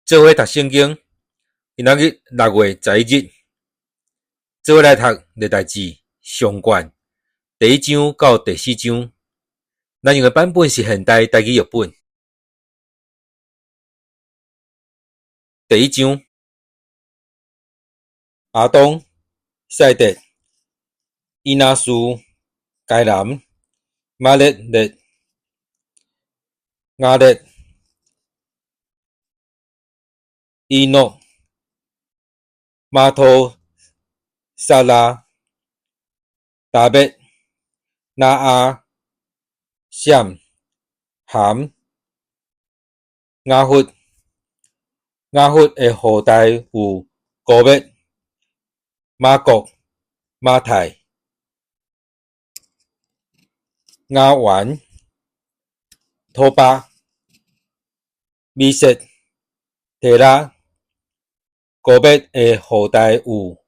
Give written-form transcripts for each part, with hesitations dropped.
做伙讀聖經，今仔日6月11日，做伙來讀歷代志上卷第一章到第四章。咱用的版本是現代台語譯本。第一章，亞當、賽特、以拿斯、該南、瑪勒列、雅列、以諾、瑪土撒拉、達味、拿亞、閃、含、雅弗。雅弗的後代有歌篾、瑪各、瑪泰、雅完、托巴、米設、提拉。歌篾的後代有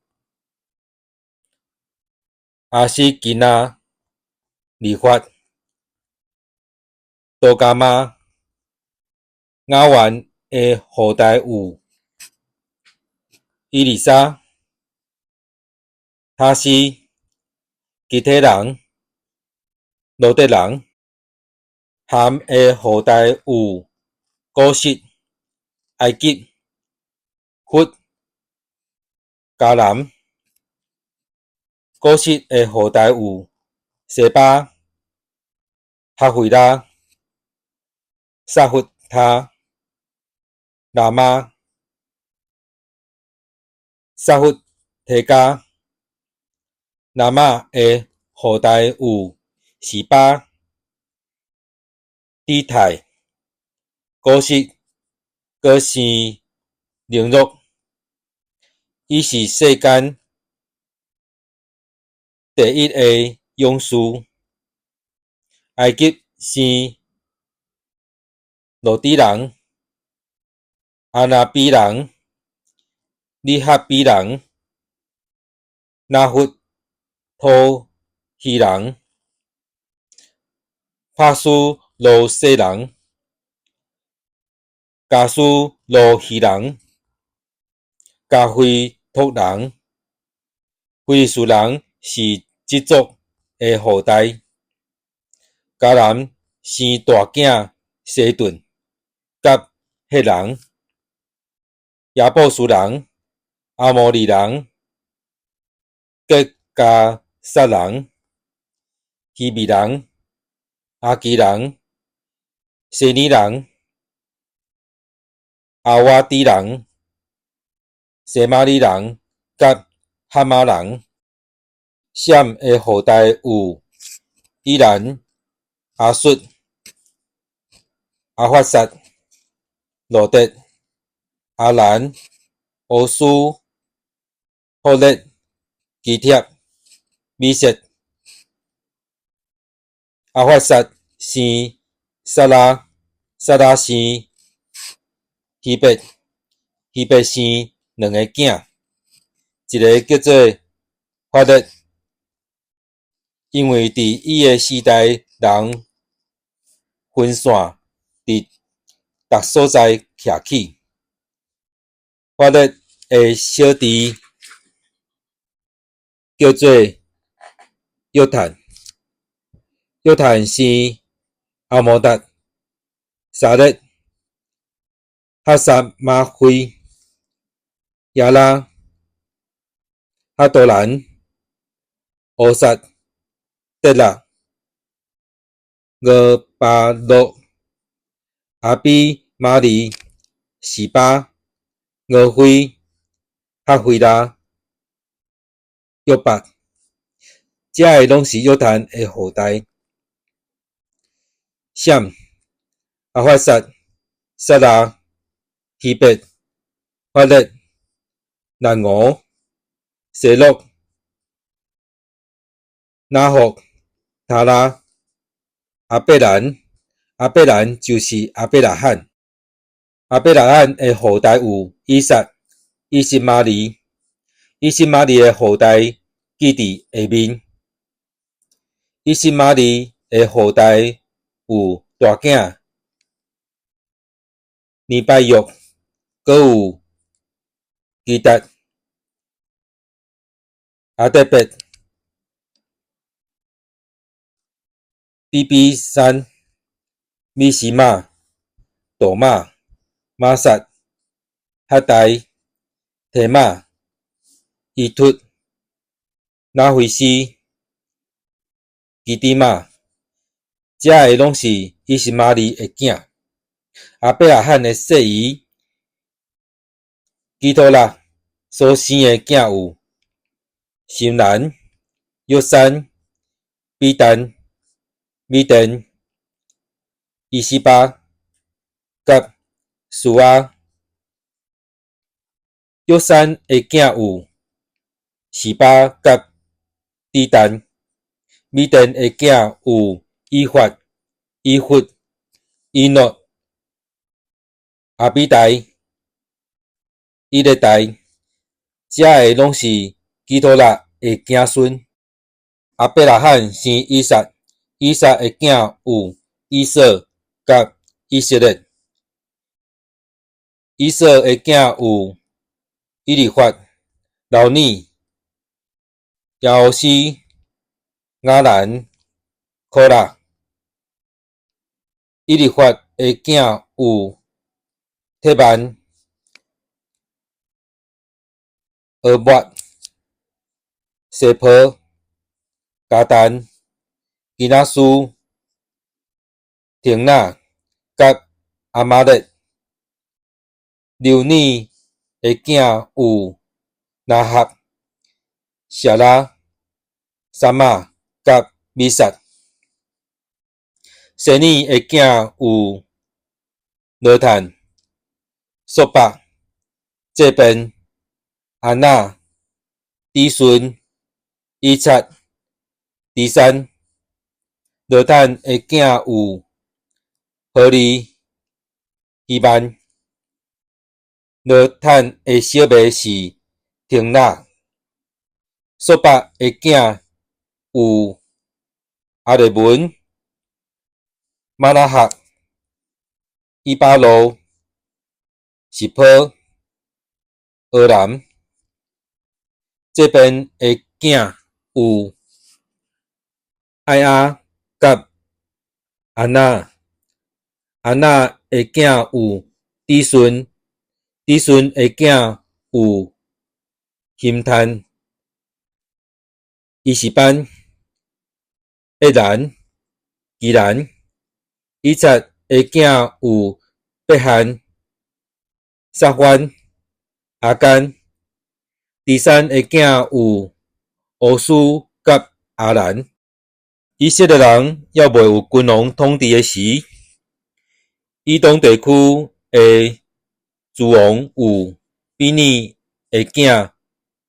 亞斯基拿、利法、多迦瑪。雅完的後代有以利沙、他施、基提人、羅得人。含的後代有古實、埃及、弗、迦南。古實的後代有西巴、哈腓拉、薩弗他、拿瑪、薩弗提迦。拿瑪的後代有示巴、底泰。古實閣生寧錄，伊是世間第一个勇士。埃及生路得人、阿拿比人、利哈比人、拿弗土希人、帕斯魯洗人、迦斯路希人、迦非托人。非利士人是這族的後代。迦南生大囝西頓佮赫人、耶布斯人、阿摩利人、吉迦撒人、希未人、亞基人、西尼人、阿瓦底人、洗瑪利人佮哈瑪人。閃的後代有以蘭、亞述、亞法薩、羅得、亞蘭、烏斯、戶勒、基帖、米設。亞法薩生撒拉，撒拉生希伯，希伯生兩个囝，一个叫做法勒，因為佇伊的時代，人分散佇逐所在徛起。法勒的小弟叫做約坦，約坦生阿摩達、撒勒、哈撒瑪菲、亞拉、哈多蘭、烏撒、迪辣、俄巴洛、亞比瑪利、示巴、俄非、哈腓拉、約八。這个攏是約坦的後代。閃、亞法薩、撒拉、希伯、法勒、蘭俄、西洛、拿霍、他拉、亞伯蘭。亞伯蘭就是亞伯拉罕。亞伯拉罕的後代有以撒、以實瑪利。以實瑪利的後代記佇下面。以實瑪利的後代有大囝尼拜約，閣閣有基達、亞底別、米比山、米斯瑪、朵瑪、瑪撒、哈大、提瑪、伊突、拿非斯、基底瑪，遮个攏是以實瑪利的囝。亞伯拉罕的細姨基托拉所生的囝有：心蘭、約珊、比但、米甸、伊斯巴佮書亞。約珊的囝有示巴佮底但。米甸的囝有以法、以弗、以諾、亞比大、以勒大，遮个攏是基托拉的子孫。亞伯拉罕生以撒，以撒的囝有以掃佮以色列。以掃的囝有以利法、流尼、耶烏斯、雅蘭、可拉。以利法的囝有提曼、俄抹、西婆、迦但、基拿斯、亭纳佮亚玛列。流尼的囝有拿合、舍拉、沙瑪佮米撒。西尼的囝有罗坦、索伯、這便、阿那、底順、以察、底珊。羅坦的囝有何利、希曼。羅坦的小妹是亭納。索伯的囝有亞利文、瑪拿合、以巴路、示波、俄南。這邊的囝有愛亞佮阿那。阿那的囝有底順，底順的囝有欣坦、伊示班、厄蘭、基蘭。以察的囝有伯罕、撒番、亞干。底珊的囝有烏斯佮亞蘭。以色列人猶未有君王統治的時，以東地區的諸王有比耳的囝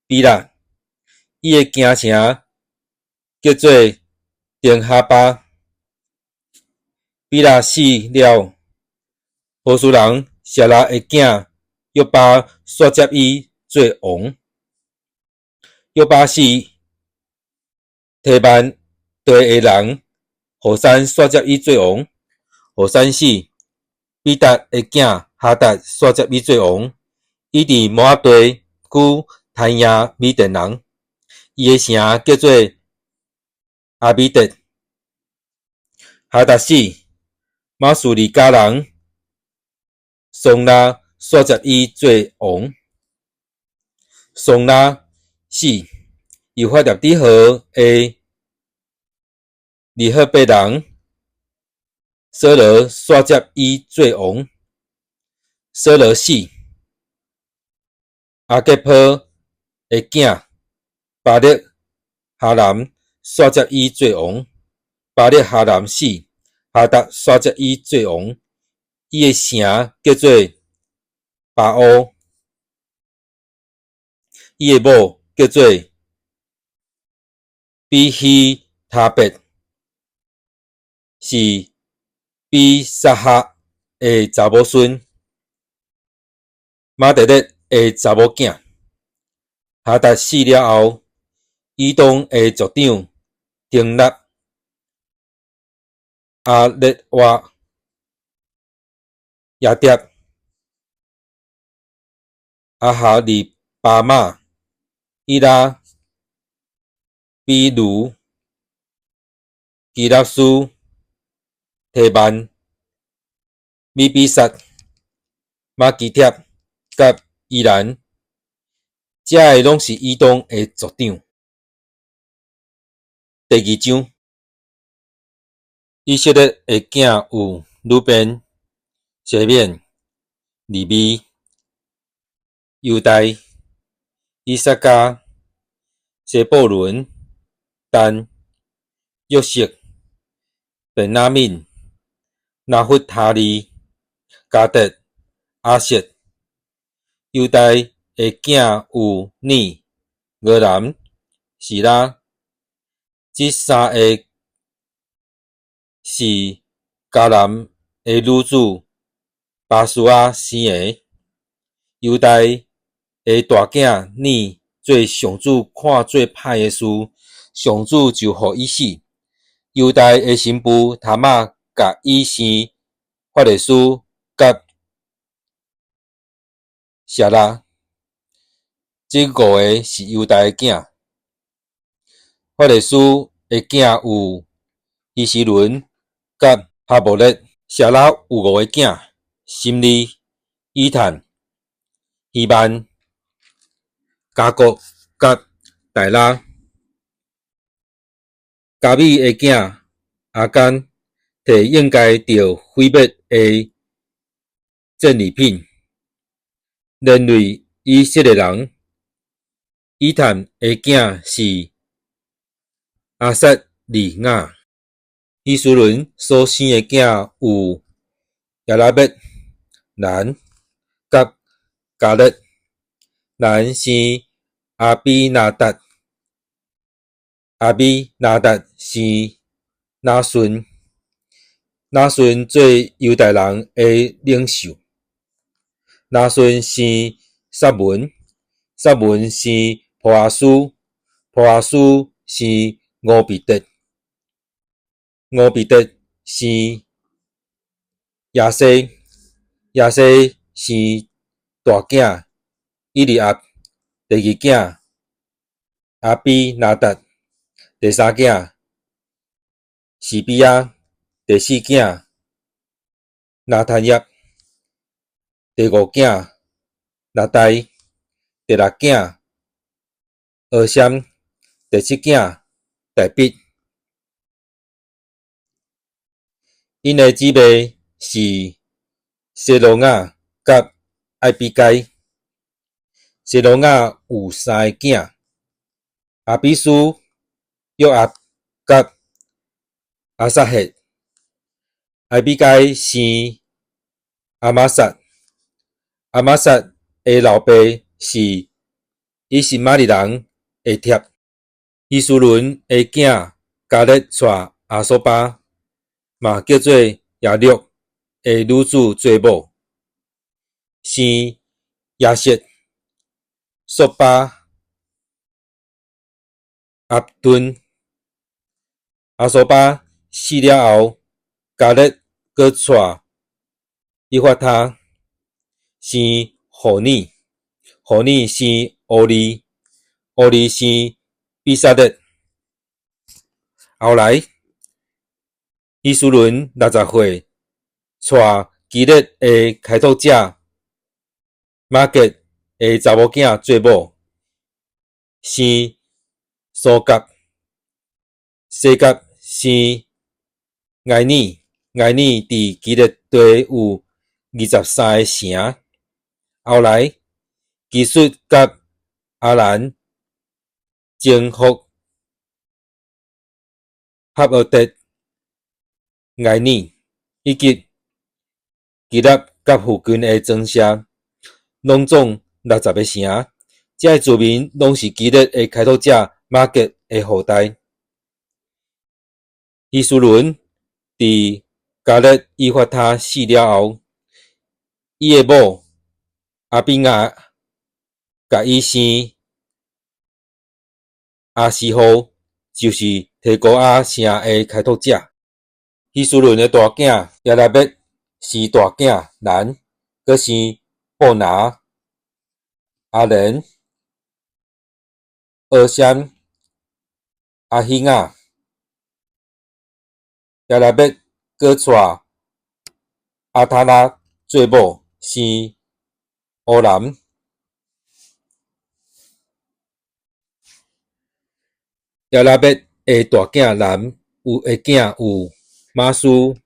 比辣，伊的京城叫做丁哈巴。比辣死了，波斯人設拉的囝約巴徙接伊做王。約巴死，提幔地的人戶珊徙接伊做王。戶珊死，比達的囝哈達徙接伊做王。伊佇摩押地區彈贏米甸人，伊的城叫做亞比得。哈達死，瑪斯利迦人桑拉徙接伊做王。桑拉死，幼發拉底河的利赫伯人掃羅徙接伊做王。掃羅死，亞結波的囝巴力哈南徙接伊做王。巴力哈南死，哈達徙接伊做王。伊的城叫做巴烏。伊的某叫做比希他別，是比撒哈的查某孫，瑪特勒的查某囝。哈達死了後，以東的族長亭納、阿勒瓦、耶迭、阿哈利巴瑪、以拉、比如、基納斯、提曼、米比薩、瑪基帖佮伊蘭，遮个攏是以東的族長。第二章，以色列的囝有魯便、西緬、利未、猶大、以薩迦、西布倫、但、約瑟、便雅憫、拿弗他利、迦得、亞設。猶大的囝有珥、俄南、示拉，這三個是迦南的女子巴書亞生的。猶大的大囝珥做上主看做歹的事，上主就予伊死。猶大的新婦他瑪共伊生法勒斯佮舍拉，這五个是猶大的囝。法勒斯的囝有希斯崙佮哈慕勒。舍拉有五个囝：心利、以坦、希曼、迦各佮大拉。迦米的囝亞干提應該著毀滅的戰利品，連累以色列人。以坦的囝是亞撒利雅。希斯崙所生的囝有耶拉篾、蘭佮迦勒。蘭生亞比拿達，亞比拿達生拿順，拿順做猶大人的領袖。拿順生撒文，撒文生波阿斯，波阿斯生俄備得，俄備得生耶西，耶西生大囝以利押，第二囝亞比拿達，第三囝示比亞，第四囝拿但業，第五囝拉代，第六囝俄珊，第七囝大比。𪜶的姊妹是西羅亞佮艾比該。西羅亞有三个囝：亞比書、約押佮亞撒黑。艾比該生亞瑪撒，亞瑪撒的老爸是以實瑪利人耶帖。希斯崙的囝迦勒娶亞蘇巴，嘛叫做耶錄的女子做某，生耶設、朔巴、押頓。亞蘇巴死了後，迦勒閣娶以法他，生戶珥，戶珥生烏利，烏利生比撒列。後來，希斯崙60歲，娶基列的開拓者瑪結的查某囝做某，生蘇甲。西甲生埃爾，埃爾佇基列地有23个城。後來，基述佮亞蘭征服合俄得、埃爾以及基納佮附近的莊舍，攏總60个城。這个住民攏是基列的開拓者瑪結的後代。希斯崙佇迦勒以法他死了後，伊的某亞比亞共伊生亞洗戶，就是提哥亞城的開拓者。希斯崙的大囝耶拉篾生大囝蘭，閣生布拿。阿蓮、俄閃、阿希雅。耶拿篾閣娶亞他拉做某，生烏南。耶拿篾的大囝南有的囝有瑪斯、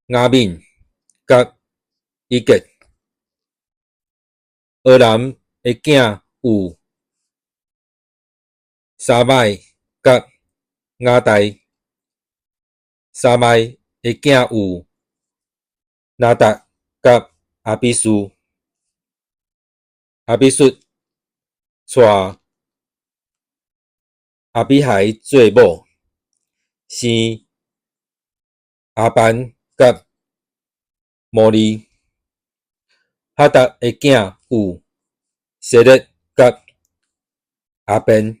雅憫、佮以結。俄南的囝有沙麥佮雅代。沙麥的囝有拿達佮亞比書。亞比術娶亞比海做某，生亞班佮摩利。哈達的囝有西勒佮亞便。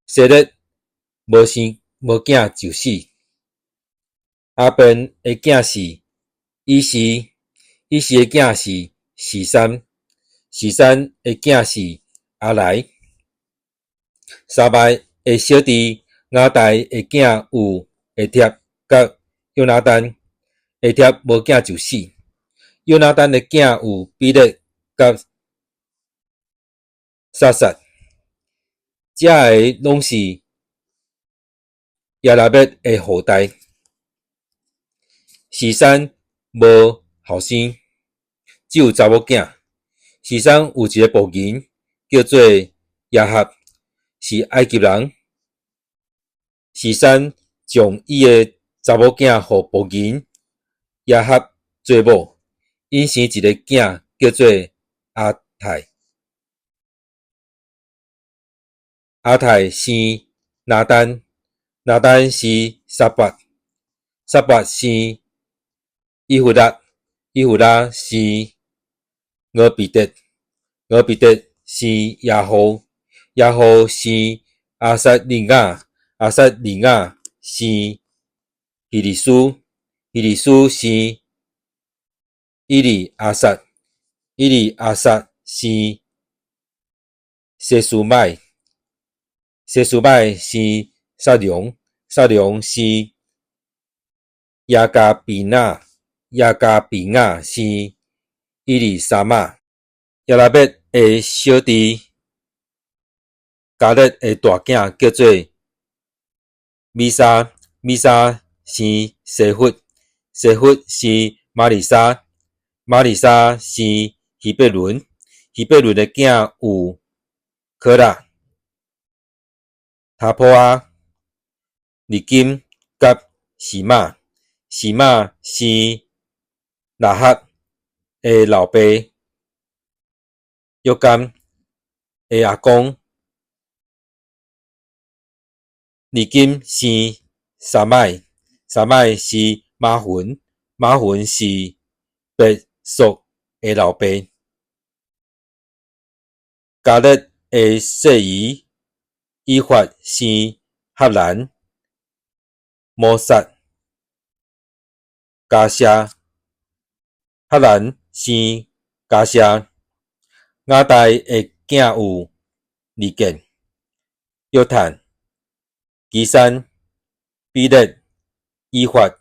西勒無生無囝就死。亞便的囝是以示，以示的囝是示珊，示珊的囝是阿萊。沙麥的小弟雅代的囝有會帖佮約拿單，會帖無囝就死。約拿單的囝有比勒佮撒撒。這个攏是耶拿篾的後代。示珊無後生，只有查某囝。示珊有一个僕人，叫做亞合，是埃及人。示珊將伊的查某囝予僕人亞合做某，𪜶生一个囝，叫做阿泰。阿泰生拿單，拿單生撒拔，撒拔生以弗拉，以弗拉生俄比德，俄比德生耶戶，耶戶生亞撒利雅，亞撒利雅生希利斯，希利斯生以利亞撒，以利亞撒生西斯麥，西斯麥生撒龍，撒龍生耶加比亞。耶加比亞生以利沙瑪。耶拿篾的小弟迦勒的大囝叫做米沙，米沙生西弗，西弗生瑪利沙，瑪利沙生希伯崙，希伯崙的囝有可拉、他普阿、利金佮示瑪，示瑪生喇合的老爸約干的阿公。利金生沙麥，沙麥生瑪雲，瑪雲是別朔的老爸。迦勒的細姨以法生哈蘭、摩撒、迦謝。哈蘭生迦謝。雅代的囝有利建、約坦、基珊、比勒、以法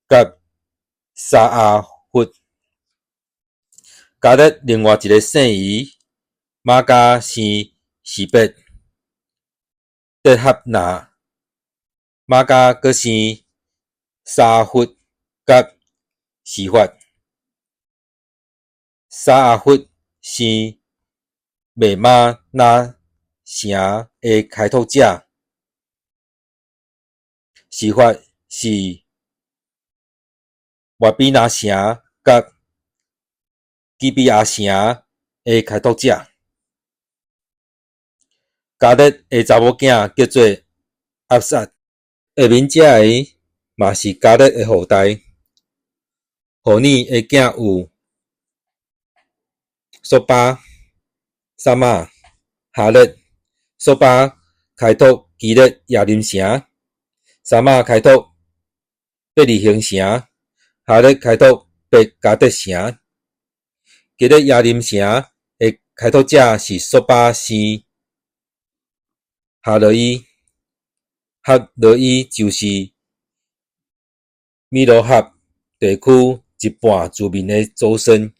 佮沙阿弗。迦勒另外一个細姨瑪迦生示別、得合拿。瑪迦閣生沙弗佮示法。沙阿弗生麥瑪拿城的開拓者。示法是麥比拿城佮基比亞城的開拓者。迦勒的查某囝叫做押撒。下面這个嘛是迦勒的後代。何尼的囝有索巴、撒瑪、哈勒。索巴開拓基列耶琳城，撒瑪開拓伯利恆城，哈勒開拓伯迦得城。基列耶琳城的開拓者是朔巴生哈羅伊，哈羅伊就是米羅合地區一半住民的祖孫，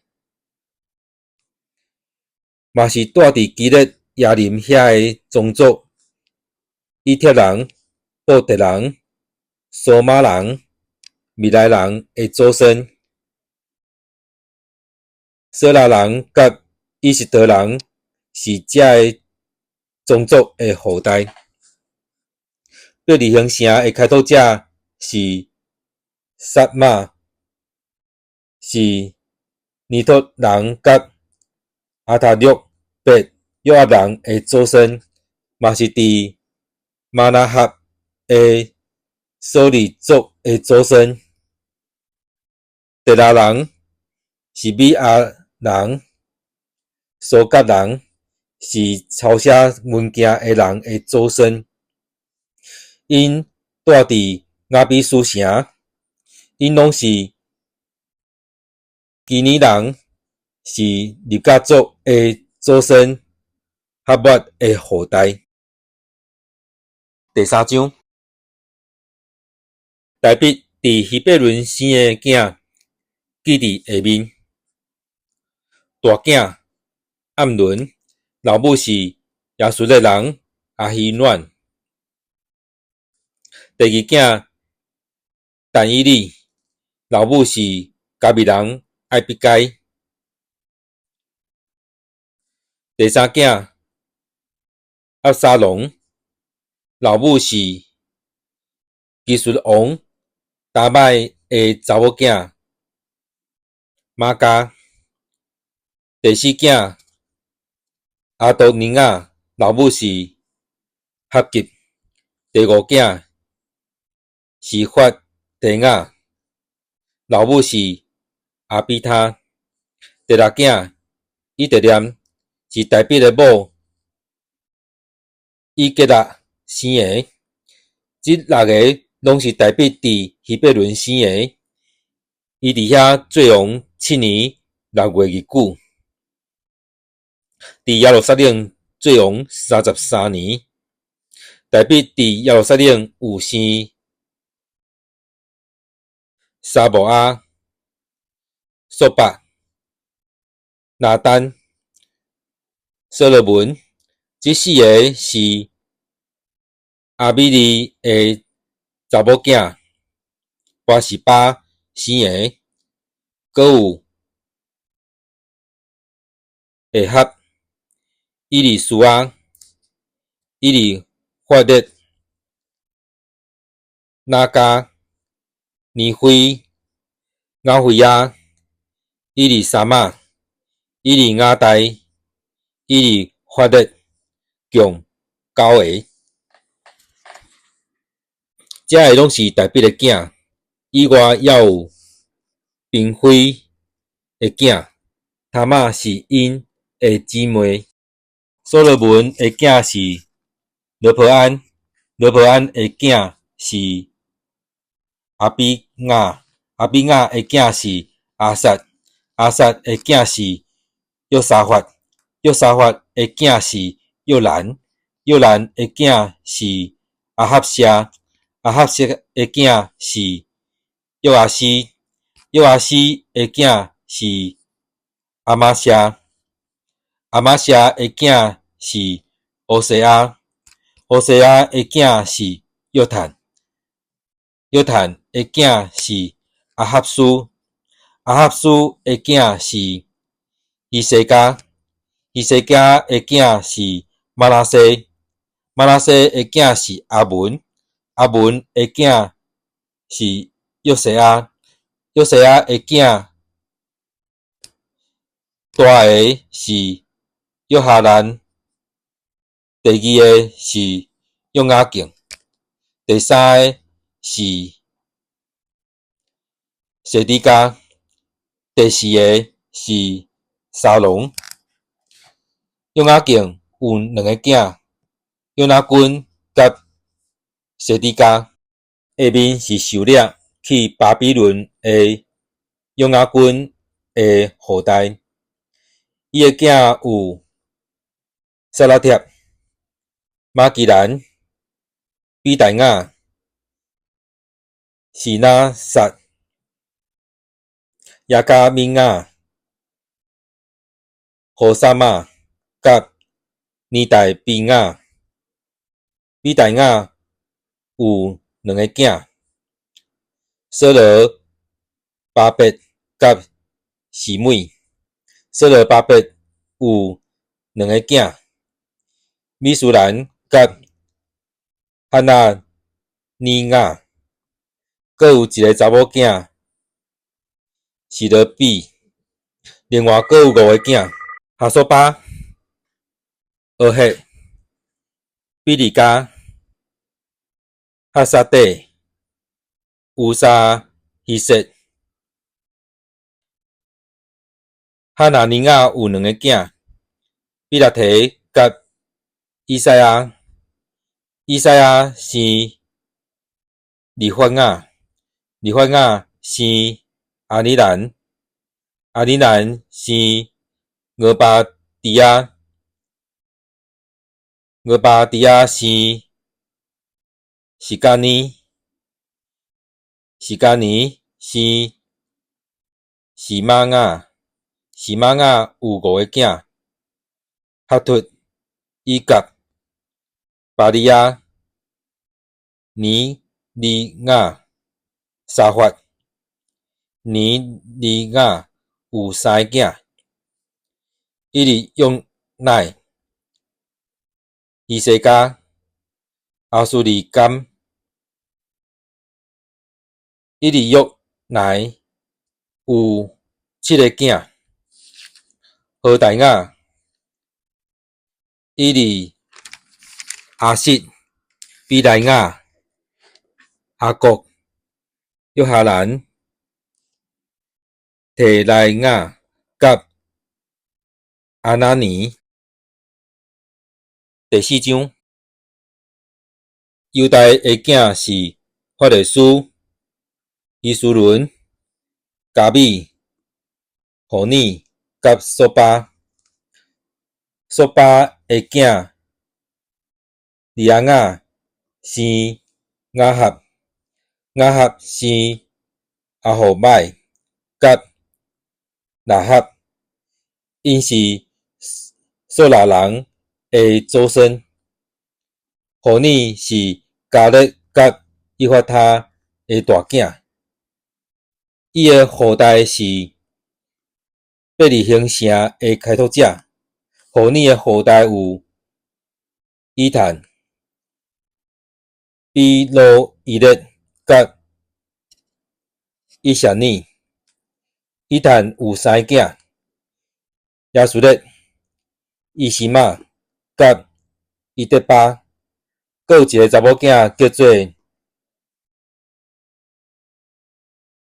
嘛是蹛佇基列耶琳遐的宗族，以帖人、布特人、蘇瑪人、密來人的祖孫。瑣拉人佮以實得人是這个宗族的後代。伯利恆城的開拓者是撒瑪，是尼托人佮亞他略伯約押人的祖孫，嘛是佇瑪拿合的瑣利族的祖孫。特拉人、示米亞人、蘇甲人是抄寫文件的人的祖孫。𪜶蹛佇雅比斯城，𪜶攏是基尼人，是利甲族的祖孫，哈抹的後代。第三章，大衛佇希伯崙生的囝記佇下面。大囝暗倫，老母是耶斯列人亞希暖。第二囝但以理，老母是迦密人愛比該。第三囝押沙龍，老母是基述王大麥的查某囝瑪迦。第四囝亞多尼雅，老母是哈吉。第五囝示法提雅，老母是亞比他。第六囝以特念，是大衛的某以革辣生的。這六个攏是大衛佇希伯崙生的。伊佇遐做王7年6月日久，佇耶路撒冷做王33年。大衛佇耶路撒冷有生撒母耳、朔伯、拿單、所羅門，這四个是亞米利的查某囝拔示巴生的，閣有會合、以利蘇阿、以利法列、拿迦、尼非、亞非亞、以利沙瑪、以利亞大、以利法列，共九个。這个攏是大衛的囝，以外猶有嬪妃的囝，他瑪是𪜶的姊妹。所羅門的囝是羅波安，羅波安的囝是亞比雅，亞比雅的囝是亞撒，亞撒的囝是約沙法，約沙法的囝是約蘭，約蘭的囝是亞哈謝，亞哈謝的囝是約阿斯，約阿斯的囝是亞瑪謝，亞瑪謝的囝是烏西亞，烏西亞的囝是約坦，約坦的囝是亞哈斯，亞哈斯的囝是希西家，希西家的囝是瑪拿西，瑪拿西的囝是亞文，亞文的囝是約西亞，約西亞的囝大个是約哈難，第二个是約雅敬，第三个是西底家，第四个是沙龍。約雅敬有兩个囝，約拿君佮西底家。下面是受掠去巴比倫的約雅斤的後代。伊的囝有撒拉鐵、瑪基蘭、比大雅、示拿撒、耶加米亞、何沙瑪、佮尼大比雅。比大雅有兩个囝，掃羅巴別佮示每。掃羅巴別有兩个囝，米書蘭佮哈拿尼雅，閣有一个查某囝示羅比，另外閣有五个囝，哈掃巴、俄赫、比利迦、哈撒底、烏沙希設。哈拿尼雅有兩个囝，比拉提佮以賽亞。以賽亞生利法雅，利法雅生亞尼蘭，亞尼蘭生俄巴底亞，俄巴底亞生示迦尼，示迦尼生示瑪雅，示瑪雅有五个囝，哈突、以甲、巴利亞、尼利亞、沙法。尼利亞有三个囝，伊利約乃、希西家、亞斯利甘。伊利約乃有七个囝，何大雅、以利亞實、比來雅、亞國、約哈難、提萊雅佮亞拿尼。第四章，猶大的囝是法勒斯、希斯崙、迦米、戶尼佮索巴。索巴的囝利亞雅生雅合，雅合生亞戶麥佮喇合，𪜶是瑣拉人的祖孫。戶珥是迦勒佮以法他的大囝，伊的後代是伯利恆城的開拓者。戶珥的後代有以坦、比魯伊勒佮以設尼。以坦有三个囝：耶書列、以實瑪佮以得巴。閣有一个查某囝叫做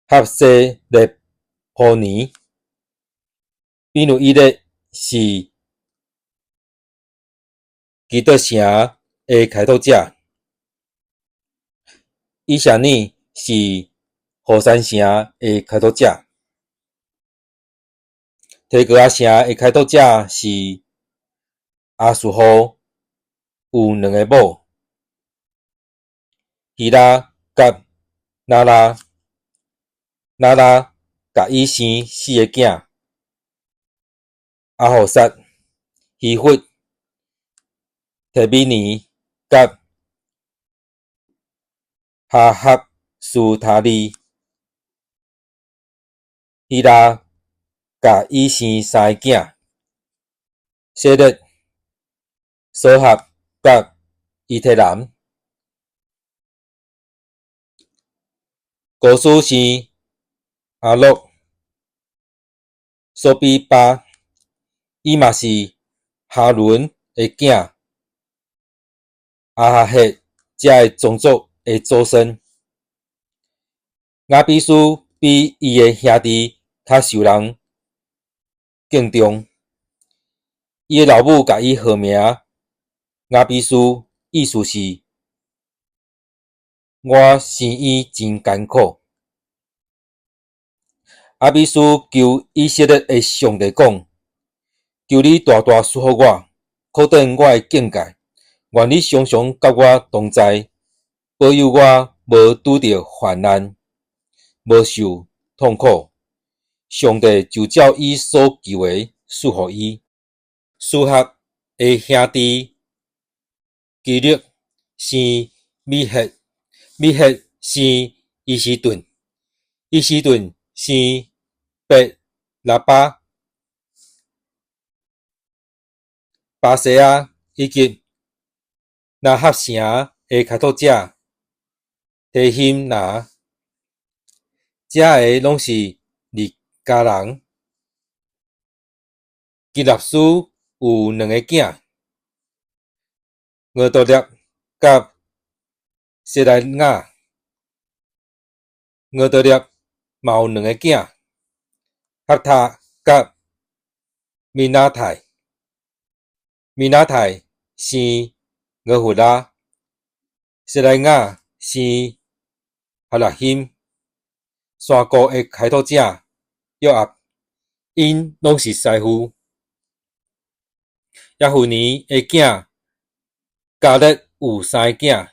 合西列波尼。比努伊勒是基得城的開拓者，以設尼是戶珊城的開拓者。提哥亞城的開拓者是亞述戶，有兩个某，希拉佮拿拉。拿拉共伊生四个囝：亞戶撒、希弗、提米尼佮哈合斯他利。希拉共伊生三个囝：洗勒、瑣合佮伊提南。古斯生阿洛、索比巴，伊嘛是哈倫的囝亞哈赫這个宗族的祖孫。雅比斯比伊的兄弟較受人敬重。伊的老母共伊號名雅比斯，意思是我生伊真艱苦。雅比斯求以色列的上帝講：求你大大賜福我，考驗我的境界。願你常常佮我同在，保佑我無拄著患難，無受痛苦。上帝就照伊所求的賜予伊。書合的兄弟基勒生米赫，米赫生伊施頓，伊施頓生伯拉巴、巴西亞以及拿合城的開拓者提欣拿，這个攏是利加人。基納斯有兩個囝，俄多涅佮西萊雅。俄多涅嘛有兩個囝，哈塔佮米拿泰。米拿泰生俄弗拉，西萊雅生哈拉欣。山谷的開拓者約押，𪜶攏是師傅。耶孚尼的囝迦勒有三个囝：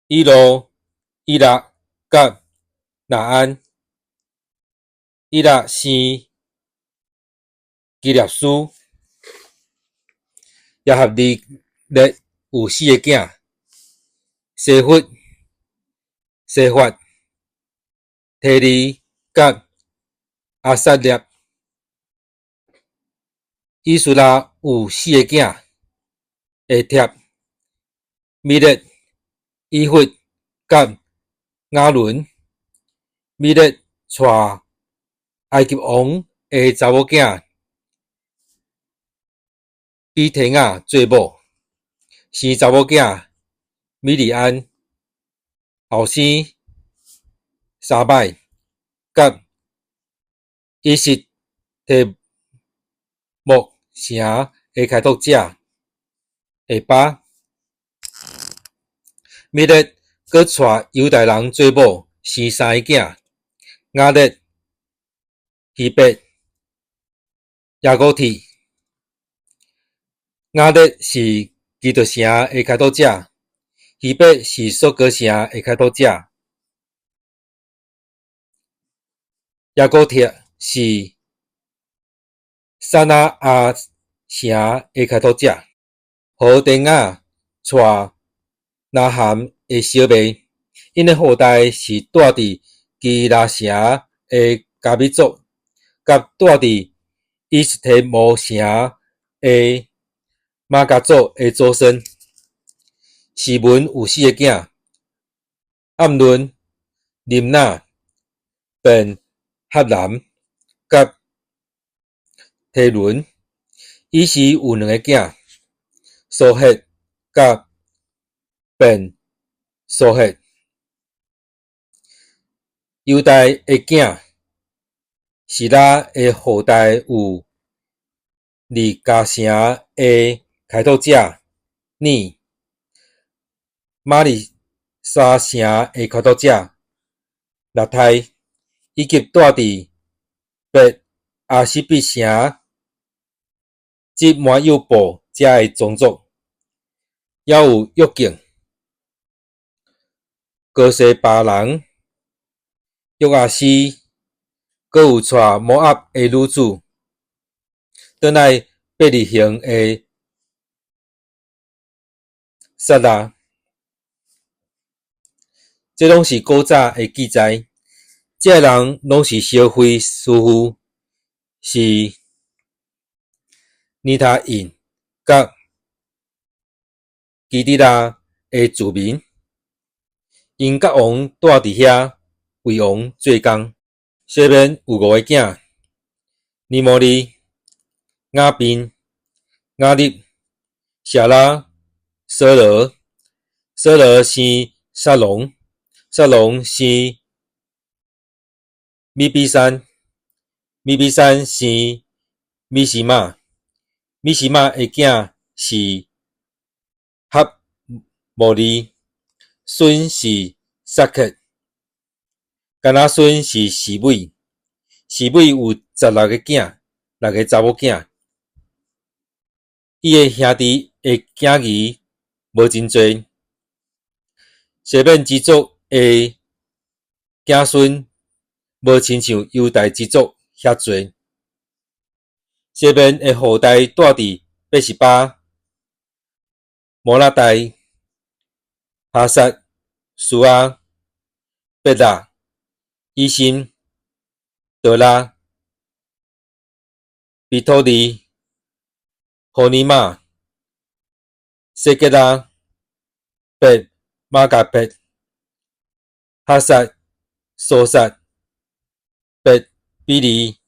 以魯、以拉佮拿安。以拉生基納斯。耶合利列有四个囝：西弗、西法、提利佮阿撒列。以斯拉有四个囝：会帖、米勒、以弗佮亚伦。米勒娶埃及王的查某囝比提雅做某，生查某囝米利安，後生沙擺佮以實提莫城的開拓者下巴。米勒閣娶猶大人做某，生三个囝：雅列、希伯、耶古鐵。雅列是基特城的開拓者，希伯是索哥城的開拓者，耶古鐵是撒那亞城的開拓者。何典雅娶拿含的小妹，𪜶的後代是住佇基拉城的迦米族，佮住佇以實提摩城的瑪迦族的祖孫。示文有四個囝：暗嫩、琳娜、便哈南佮提倫。以示有兩個囝：蘇赫佮便蘇赫。猶大的囝示拉的後代有利迦城的開拓者尼、瑪利沙城的開拓者拉泰，以及住佇伯阿實比城這摩友部遮的宗族，猶有約敬、哥西巴人、約阿斯，閣有娶摩押的女子，轉來伯利恆的撒拉。這攏是古早的記載。這个人攏是燒會師傅，是尼他印佮基底拉的住民。𪜶佮王住佇遐，為王做工。西緬有五个囝：尼摩利、雅賓、雅立、舍拉、掃羅。掃羅生掃龍，掃龍生米比山，米比山生米示瑪，米示瑪的囝是合摩利，孫是撒克，干那孫是示每，示每有16個囝，六个查某囝。伊的兄弟的囝兒無真濟。西緬支族的子孫無親像猶大支族遐濟。西緬的後代住佇別是巴、摩拉大、哈撒、書亞、別辣、以森、得拉、比托利、何尼瑪、西結拉、別瑪迦別、哈撒、蘇撒、別比利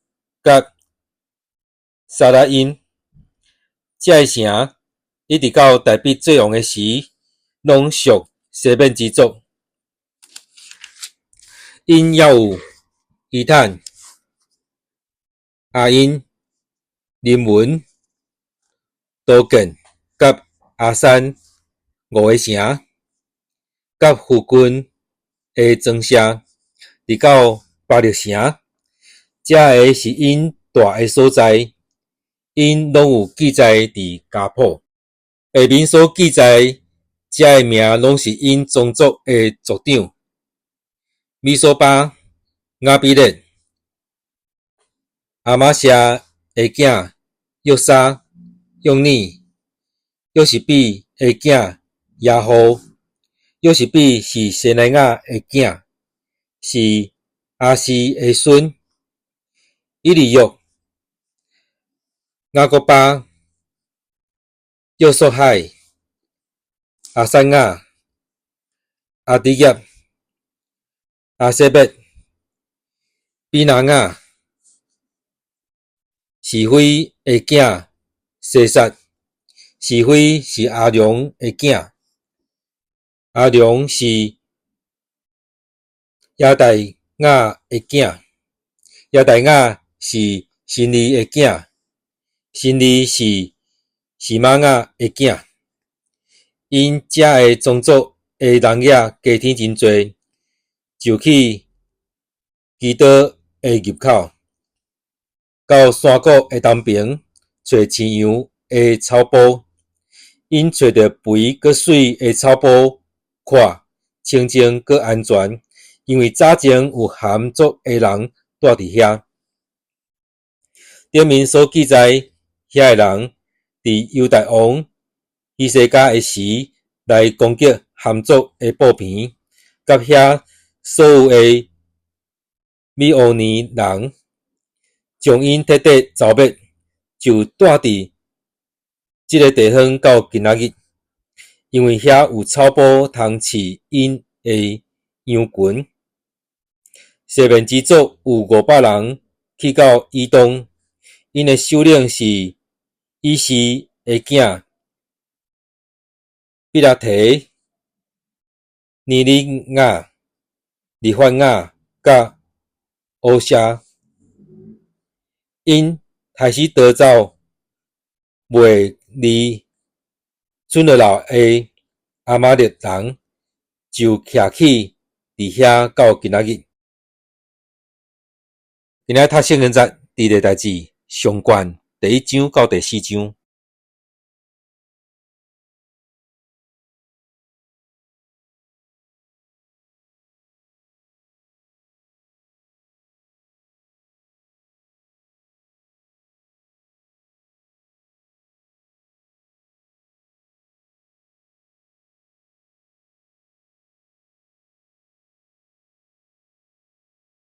佮沙拉音。這个城一直到大衛做王的時，攏屬西緬支族。𪜶猶有伊坦、阿因、林文、多建佮亞珊五个城，佮附近的莊舍，直到巴力城。這个是𪜶蹛的所在，𪜶攏有記載佇家譜。下面所記載這个名，攏是𪜶宗族的族長：米索巴、亞比列、亞瑪謝的囝約沙、約尼、約實比的囝耶戶。約實比是西乃雅的囝，是亞示的孫。以利約、雅各巴、約朔海、亞撒雅、亞底業、亞洗別、比拿雅、示非的囝西撒。示非是亞倫的囝，亞倫是耶大雅的囝，耶大雅是辛利的囝，辛利是示瑪雅的囝。𪜶遮个宗族的人影加添真濟，就去基多的入口，到山谷的東爿，揣飼羊的草埔。𪜶揣著肥閣媠的草埔，闊、清靜閣安全，因為早前有含族的人蹛佇遐。頂面所記載遐个人，佇猶大王希西家的時，來攻擊含族的布棚，佮遐所有的米烏尼人，將𪜶徹底剿滅，就蹛佇這个地方到今仔日，因為遐有草埔通飼𪜶的羊群。西緬支族有500人去到以東，𪜶的首領是以示的囝比拉提、尼利亞、利法亞佮烏謝。𪜶開始逃走，袂離村落內的亞瑪力人，就徛起佇遐到今仔日。今仔讀聖經節，佇歷代志上卷第一章到第四章。